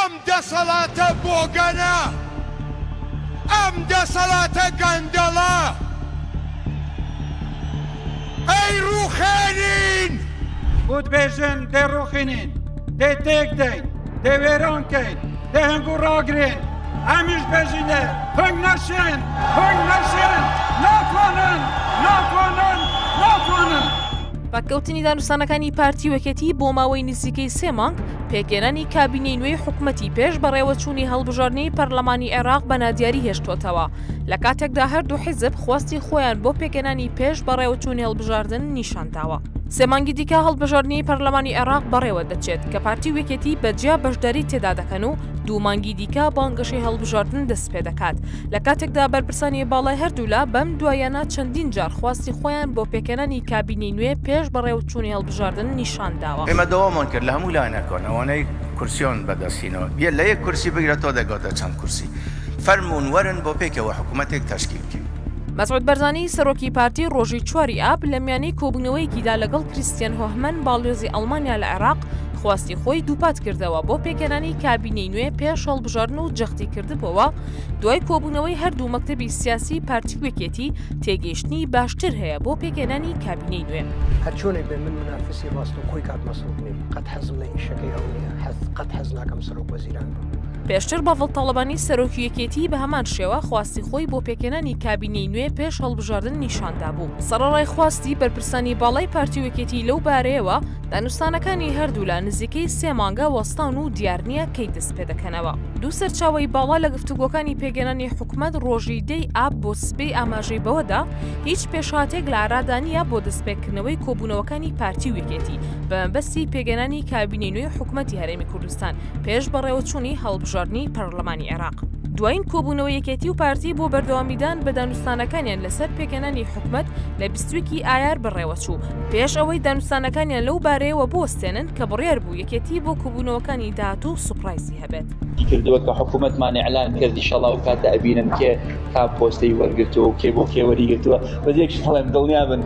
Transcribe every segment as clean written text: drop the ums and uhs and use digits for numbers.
ئەم دەسەڵاتە بۆگەنە، ئەم دەسەڵاتە گەندەڵە ئەی ڕوخێنین. بۆ دبێژن دێ ڕوخینین، دێ تێک دەین، دێ وێران کەین، دێ هەنگو ڕاگرین، ئەمیش بێژینێ هەنگ نەشێن، هەنگ نەشێن، ناتوانن، ناتوانن، ناتوانن. پەککەوتنی دانوستانەکانی پارتی و یەکێتی بۆ ماوەی نزیکەی سێ مانگ، پێکهێنانی کابینەی نوێی حکومەتی پێش بەڕێوەچوونی هەڵبژاردنی پەرلەمانی عێراق بە نادیاری هێشتۆتەوە، لە کاتێکدا هەردوو حیزب خواستی خۆیان بۆ پێکهێنانی پێش بەڕێوەچوونی هەڵبژاردن نیشانداوە. سێ مانگی دیکە هەڵبژاردنی پەرلەمانی عێراق بەڕێوە دەچێت کە پارتی و یەکێتی بە جیا بەشداری تێدا دەکەن و دوو مانگی دیکە بانگەشەی هەڵبژاردن دەستپێدەکات، لە کاتێکدا بەرپرسانی باڵای هەردوولا بەم دواییانە چەندین جار خواستی خۆیان بۆ پێکهێنانی کابینەی نوێ پێش بەڕێوەچوونی هەڵبژاردن نیشان داوە. ئێمە داوامان کرد لە هەموو لایەنەکان ئەوانەی کورسیان بەدەستهیناوە یە لە یەک کورسی بگرە تا دەگاتە چەند کورسی فەرموون وەرن با پێکەوە حکوومەتێک تەشکیل بکەین. مەسعود بەرزانی سەرۆکی پارتی ڕۆژی چواری ئاب لە میانەی کۆبوونەوەیەکیدا لەگەڵ کریستیەن هۆهمەن باڵیۆزی ئەڵمانیا لە عێراق خواستی خۆی دووپات کردەوە بۆ پێکهێنانی کابینەی نوێ پێش هەڵبژاردن و جەختی کردبووەوە دوای کۆبوونەوەی هەردوو مەکتەبی سیاسی پارتی و یەکێتی تێگەیشتنی باشتر هەیە بۆ پێکهێنانی کابینەی نوێ. هەرچۆنێک بێ من مونافسی ڕاستەوخۆی کاک مەسرور نیم، قەت حەزم لە ئیشەکەی ئەو نییە، حەز قەت حەز ناکەم سەرۆک وەزیران بم. پێشتر بافڵ تاڵەبانی سەرۆکی یەکێتی بە هەمان شێوە خواستی خۆی بۆ پێکهێنانی کابینەی نوێ پێش هەڵبژاردن نیشاندابوو. سەڕەڕای خواستی بەرپرسانی باڵای پارتی و یەکێتی لەو بارەیەوە، دانوستانەکانی هەردوولا نزیکەی سێ مانگە وەستاون و دیار نییە کەی دەستپێدەکەنەوە. دوو سەرچاوەی باڵا لە گفتوگۆکانی پێکهێنانی حکومەت ڕۆژی دەی ئاب بۆ سبەی ئاماژەی بەوەدا، هیچ پێشهاتێک لە ئارادا نییە بۆ دەستپێکردنەوەی کۆبوونەوەکانی پارتی و یەکێتی بە مەبەستی پێکهێنانی کابینەی نوێی حکومەتی هەرێمی کوردستان پێش بەڕێوەچوونی هەڵبژاردنی پەرلەمانی عێراق. دوایین کۆبوونەوەی یەکێتی و پارتی بۆ بەردەوامیدان بە دانوستانەکانیان لەسەر پێکهێنانی حکومەت لە 21 ی ئایار بەڕێوەچوو، پێش ئەوەی دانوستانەکانیان لەو بارەیەوە بوەستێنن کە بڕیار بوو یەکێتی بۆ کۆبوونەوەکانی داهاتوو سوپرایزی هەبێت. کردووە کە حکوومەتمان ئیعلان کرد ئیشەڵا ئەو کاتە ئەبینن کێ کام پۆستەی وەرگرتووە و کێ بۆ کێ وەریگرتووە بەس یەک شت هەڵێم دڵنیا بن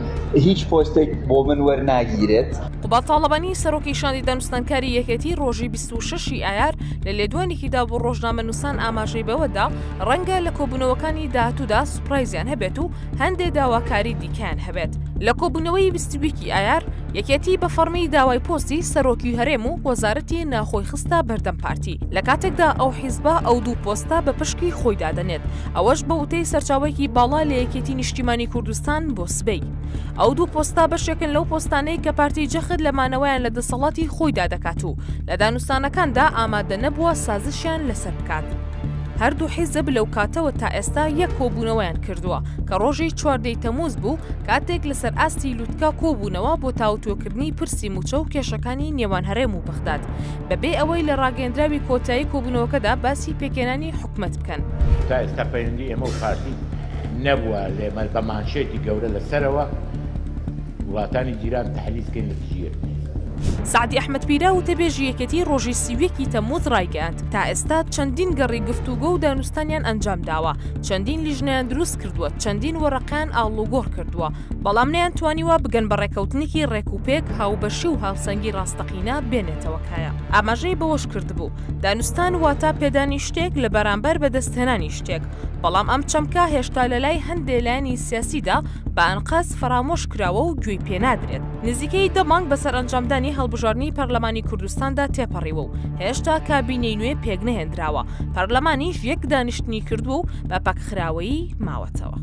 هیچ پۆستێک بۆ من وەرناگیرێت. قوباد تاڵەبانی سەرۆکی شاندی دانوستانکاری یەکێتی ڕۆژی 26 ی ئایار لە لێدوانێکیدا بۆ ڕۆژنامەنووسان ئاماژەی بەوەدا ڕەنگە لە کۆبوونەوەکانی داهاتوودا سوپرایزیان هەبێت و هەندێ داواکاری دیکەیان هەبێت. لە کۆبوونەوەی 21 ی ئایار یەکێتی بە فەڕمی داوای پۆستی سەرۆکی هەرێم و وەزارەتی ناخۆی خستە بەردەم پارتی، لە کاتێکدا ئەو حیزبە ئەو دوو پۆستە بە پشکی خۆی دادەنێت، ئەوەش بە وتەی سەرچاوەیەکی باڵا لە یەکێتی نیشتیمانی کوردستان بۆ سبەی. ئەو دوو پۆستە بەشێکن لەو پۆستانەی کە پارتی جەخت لە مانەوەیان لە دەسەڵاتی خۆیدا دەکات و لە دانوستانەکاندا ئامادە نەبووە سازشیان لەسەر بکات. هەردوو حیزب لەو کاتەوە تا ئێستا یەک کۆبوونەوەیان کردووە کە ڕۆژی چواردەی تەمووز بوو کاتێک لەسەر ئاستی لوتکە کۆبوونەوە بۆ تاوتوێکردنی پرسی مووچە و کێشەکانی نێوان هەرێم و بەغداد بەبێ ئەوەی لە ڕاگەیەندراوی کۆتایی کۆبوونەوەکەدا باسی پێکهێنانی حکومەت بکەن. تا ئێستا پەیوەندی ئێمە و پارتی نەبووە، لێ بە مانشێتی گەورە لە سەرەوە وڵاتانی جیران تەحریز کەین لە دژی یەکتری. سەعدی ئەحمەد پیرە وتەبێژی یەکێتی ڕۆژی 31 ی تەمموز ڕایگەیاند، تا ئێستا چەندین گەڕی گفتوگۆ و دانوستانیان ئەنجامداوە، چەندین لیژنەیان دروستکردووە، چەندین وەرەقەیان ئاڵوگۆڕ کردووە، بەڵام نەیانتوانیوە بگەن بە ڕێککەوتنێکی ڕێکوپێک، هاوبەشی و هاوسەنگی ڕاستەقینە بێنێتەوە کایە. ئاماژەی بەوەشکردبوو، دانوستان واتە پێدانی شتێک لە بەرامبەر بەدەستهێنانی شتێک، بەڵام ئەم چەمکە هێشتا لەلای هەندێ لایەنی سیاسیدا بە ئەنقەست فەرامۆش کراوە و گوێی پێنادرێت. نزیکەی دە مانگ بەسەر ئەنجامدانی هەڵبژاردنی پەرلەمانی کوردستاندا تێپەڕیوە و هێشتا کابینەی نوێ پێکنەهێندراوە، پەرلەمانیش یەک دانیشتنی کردووە و بە پەکخراوەیی ماوەتەوە.